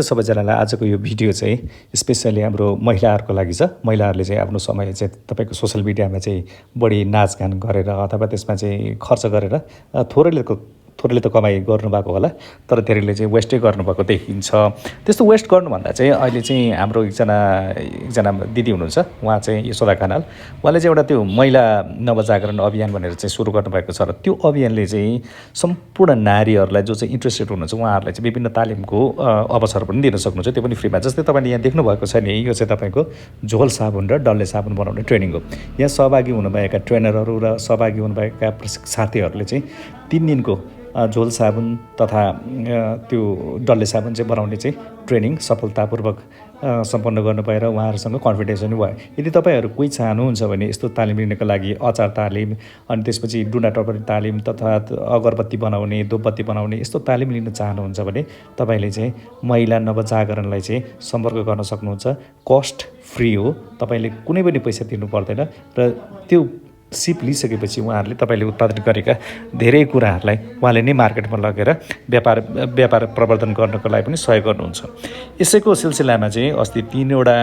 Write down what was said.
सबैजनालाई आजको यो भिडियो चाहिँ स्पेसली हाम्रो महिलाहरूको लागि छ। महिलाहरूले चाहिँ आफ्नो समय चाहिँ तपाईँको सोसल मिडियामा चाहिँ बढी नाचगान गरेर अथवा त्यसमा चाहिँ खर्च गरेर थोरैले त कमाइ गर्नुभएको होला, तर धेरैले चाहिँ वेस्टै गर्नुभएको देखिन्छ। त्यस्तो वेस्ट गर्नुभन्दा चाहिँ अहिले चाहिँ हाम्रो एकजना दिदी हुनुहुन्छ, उहाँ चाहिँ यशोदा खनाल। उहाँले चाहिँ एउटा त्यो महिला नवजागरण अभियान भनेर चाहिँ सुरु गर्नुभएको छ र त्यो अभियानले चाहिँ सम्पूर्ण नारीहरूलाई जो चाहिँ इन्ट्रेस्टेड हुनुहुन्छ उहाँहरूलाई चाहिँ विभिन्न तालिमको अवसर पनि दिन सक्नुहुन्छ, त्यो पनि फ्रीमा। जस्तै तपाईँले यहाँ देख्नुभएको छ नि, यो चाहिँ तपाईँको झोल साबुन र डल्ले साबुन बनाउने ट्रेनिङ हो। यहाँ सहभागी हुनुभएका ट्रेनरहरू र सहभागी हुनुभएका प्रशिक्षार्थीहरूले चाहिँ 3 दिनको झोल साबुन तथा त्यो डल्ले साबुन चाहिँ बनाउने चाहिँ ट्रेनिङ सफलतापूर्वक सम्पन्न गर्नु भएर उहाँहरूसँग कन्फिडेन्स पनि भयो। यदि तपाईँहरू कोही चाहनुहुन्छ भने यस्तो तालिम लिनको लागि अचार तालिम, अनि त्यसपछि डुना टपरी तालिम तथा अगरबत्ती बनाउने, धूपबत्ती बनाउने यस्तो तालिम लिन चाहनुहुन्छ भने तपाईँले चाहिँ महिला नवजागरणलाई चाहिँ सम्पर्क गर्न सक्नुहुन्छ। कस्ट फ्री हो, तपाईँले कुनै पनि पैसा तिर्नु पर्दैन र त्यो सिप लिइसकेपछि उहाँहरूले तपाईँले उत्पादन गरेका धेरै कुराहरूलाई उहाँले नै मार्केटमा लगेर व्यापार प्रवर्धन गर्नको लागि पनि सहयोग गर्नुहुन्छ। यसैको सिलसिलामा चाहिँ अस्ति 3 वटा